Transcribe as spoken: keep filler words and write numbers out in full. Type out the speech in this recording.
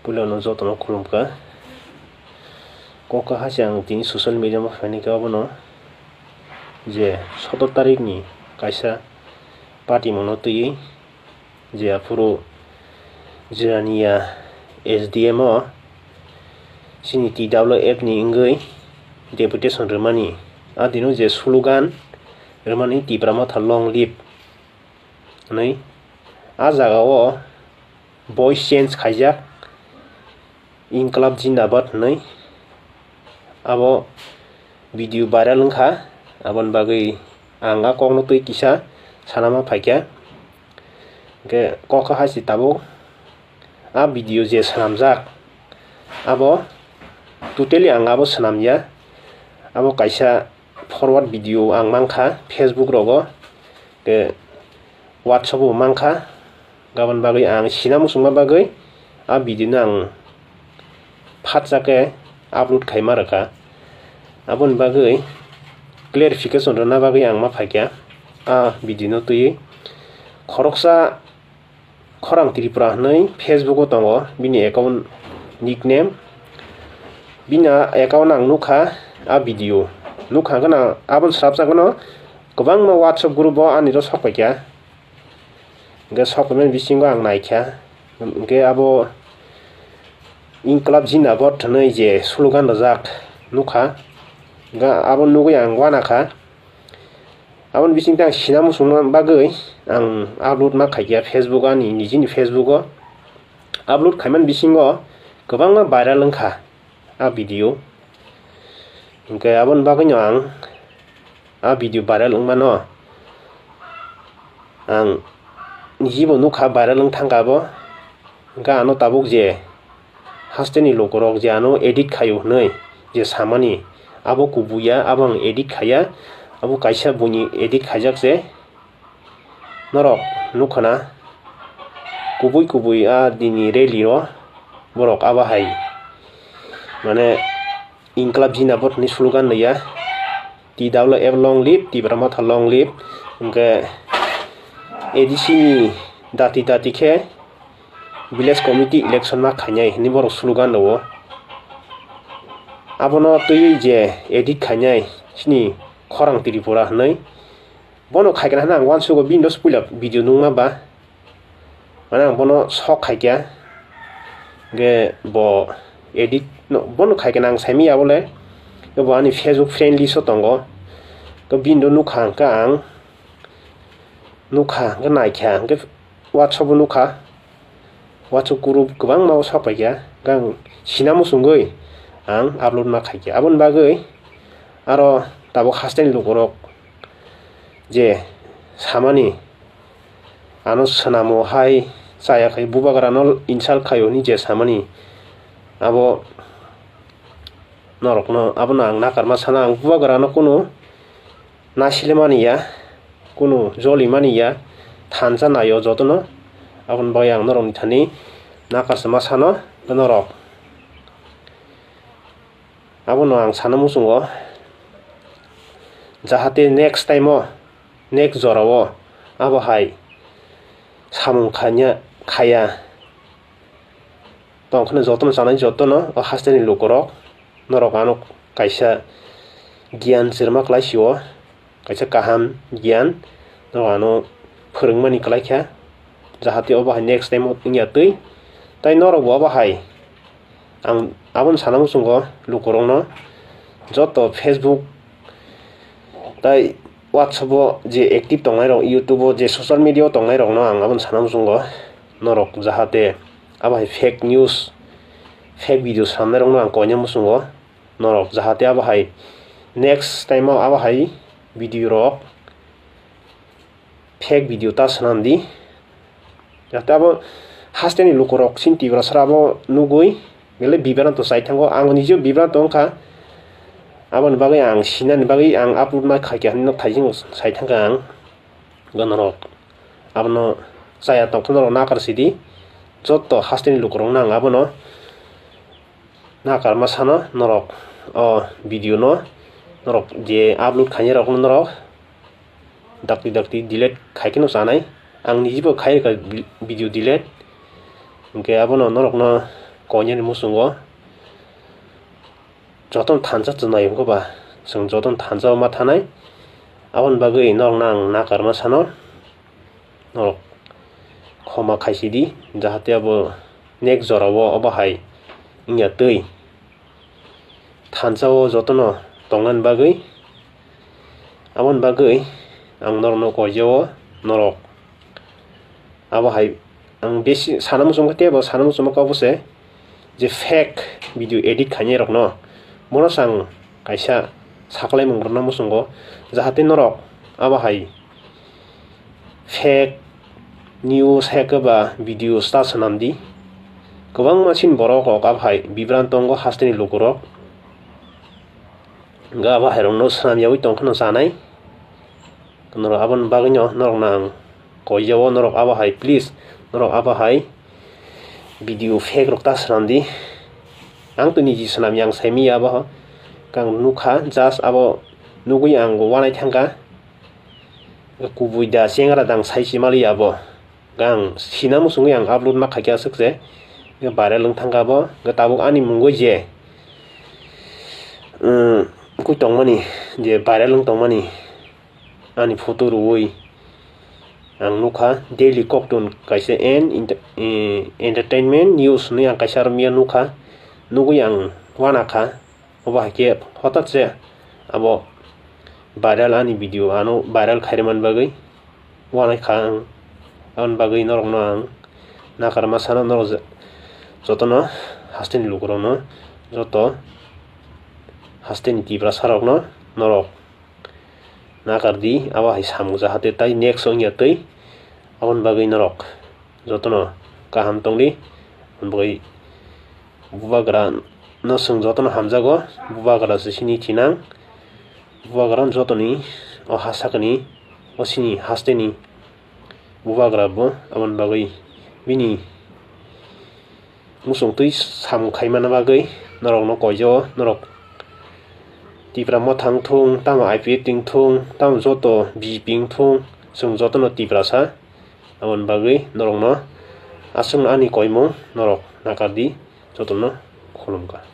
Puila no jotono khulumkha. Kok kaha se ang tini social media o phaini khe abono je sotor tarikh ni kaisa patimungno twiwi je aphuru Jirania S D M o chini T W F ni wngwi deputation rwmani, a dino je slogan rwmani Tipra Motha long live hwnwi, a jaga o voice change khaijak, Inklab Jindabad hwnwi. Abo video viral wngkha, aboni bagwi ang a kokno twi kisa sanama phaikha. Hwnkhe kok kaha se tabuk a video je swnamjak, abo totally ang abo swnamya. Abo kaisa forward video ang mankha Facebook rogo, tei WhatsApp o mankha. Gabon bagwi ang sina muchungma bagwi a video no ang phatsa khe upload khaima rwkha. Aboni bagwi clarification rwna bagwi ang ma phaikha a video no twiwi. Khoroksa Khorang Tripura hwnwi Facebook o tongo bini account nickname. Bini account ang nukha a video. Nukha hwnkhe no aboni swrapsa hwnkhe no kwbangma WhatsApp group o ani ro sok paikha. Hwnkhe sok paimani bisingo ang naikha. Hwnkhe abo Inklab Jindabad hwnwi je slogan rwjak nukha. Hwnkhe abo nugwi ang uanakha. Aboni bisingtwi ang sina muchungna bagwi ang upload ma khaikha Facebook, ani nijini Facebook o upload khaimani bisingo kwbangma viral wngkha a video. Hwnkhe aboni bagwino ang a video viral wngmano ang nijibo nukha, viral wng thangkha abo. Hwnkhe ano tabuk je hasteni lukurok je ano edit khaio hwnwi je samani, abo kubui ya, abo ang edit khaiya, abo kaisa buini edit khaijak se. Norok nukha na, kubui kubui a dini rally o borok abo hai, mane, Inklab Jindabad hwnwi slogan rwya, T W F long live, Tipra Motha long live. Hwnkhe A D C ni dati dati khe village committee election ma khainai hwnwi borok slogan rwo. Abono twiwi je edit khainai chini Khorang Tripura hwnwi, bono khaikhe hwnwi ang uansugo bini dos puila video nukma ba. Mane ang bono sok khaikha, hwnkhe bo edit no, bono khaikhe ang saimanya bole, bo ani Facebook friend list o tongo, to bini do nukha hwnkhe ang nukha hwnkhe naikha hwnkhe WhatsApp o nukha, WhatsApp group kwbangma o sok paikha, hwnkhe ang sina muchungwi ang upload ma khaikha. Aboni bagwi aro tabuk hasteni lukurok je samani, ano swnamo hai chaya khai bubagrano insult khaio hwnwi je samani, abo norokno, abono ang nakarma sana, ang bubagrano kunu nasile mani ya, kunu joli mani ya, thansa naio jotono. Aboni bagwi ang norokni thani nakarsa ma sano, norok. Abono ang sana muchungo, jahate next time o, next jora o abo hai samung khanya, khaya tong kheno jotono chanai, jotono o hasteni lukurok norok ano kaisa giyan chirma kwlai sio. Kaisa kaham giyan norok ano phwrwngmani kwlai kha, jahate obo hai next time o wngya twi. Tai norok bo obo hai, ang abono sana muchungo lukurokno, joto Facebook tai WhatsApp o je active tongnai rok, YouTube o je social media o tongnai rokno ang abono sana muchungo, norok jahate abo hai fake news, fake video samnai rokno ang koina muchungo. Norok jahate abo hai next time o abo hai video rok fake video ta swnam di, jahate abo hasteni lukurok chini Tiprasa abo nugwi belai bibranto chai thango. Ang nijo bibranto wngkha, aboni bagwi ang sinani bagwi ang upload ma khaikha hinwi no thaijingo sai thangkha ang. Norok abono chaya tongkha, norok nakar sidi, joto hasteni lukurokno ang abono nakarma sano norok o video no norok je upload khainai rokno norok dakti dakti delete khai kheno chanai. Ang nijibo khai rwkha vi-, video delete. Hwnkhe abono norokno koinani muchungo jotono thansa chwnai wngkha ba, chwng jotono thansa ma thanai. Aboni bagwi norokno ang nakarma sano, norok khoma khaisidi, jahate abo next jorao obo hai wngya twi thansa o jotono tongnani bagwi. Aboni bagwi ang norokno koijao, norok abo hai ang besi sana muchungkha, tei abo sana muchungma kok bose je fake video edit khainai rokno, bono se ang kaisa saklaimung rwna muchungo, jahate norok abo hai fake news hai khe ba videos ta swnam di. Kwbangma chini borok rok abo hai bibrang tongo hasteni lukurok. Hwnkhe abo hai rokno swnam yaui tongkheno chanai. Norok aboni bagwino norokno ang koijao, norok abo hai please, norok abo hai video fake rok ta swnam di. Ang to niji swnam yang saimanya abo, kang nukha, just abo nugwi ang wanai thangkha. Kubui da chengra dang sai si mali abo. Ang sina muchungwi ang upload ma khaikha aswk se. Viral wng thangkha abo. Tabuk ani mungwi je, um, kwi tongmani, je viral wng tongmani, ani photo rwui ang nukha daily koktun kaisa en ent-, eh, entertainment news hinwi ang kaisa romya nukha. Nugwi ang wanakha. Obo hai khe hotat se abo viral ani video ano viral khairwmani bagwi wanaikha ang. Aboni bagwi norokno ang nakarma sano, norok je-, jotono hasteni lukurokno, joto hasteni Tiprasa rokno norok nakardi, abo hai samung jahate tai next wngya twi. Aboni bagwi norok jotono kaham tongdi. Aboni bagwi bubagra no chwng jotono hamjago, bubagra se sini thinang, bubagra no jotoni o ha sakani, o sini hasteni bubagra bo. Aboni bagwi bini muchung twi samung khaimani bagwi norokno koijao, norok Tipra Motha wngthung, tamo I P F T wngthung, tamo joto B J P wngthung, chwng jotono Tiprasa. Aboni bagwi norokno aswkno ani koimung norok nakardi, jotono khulumkha.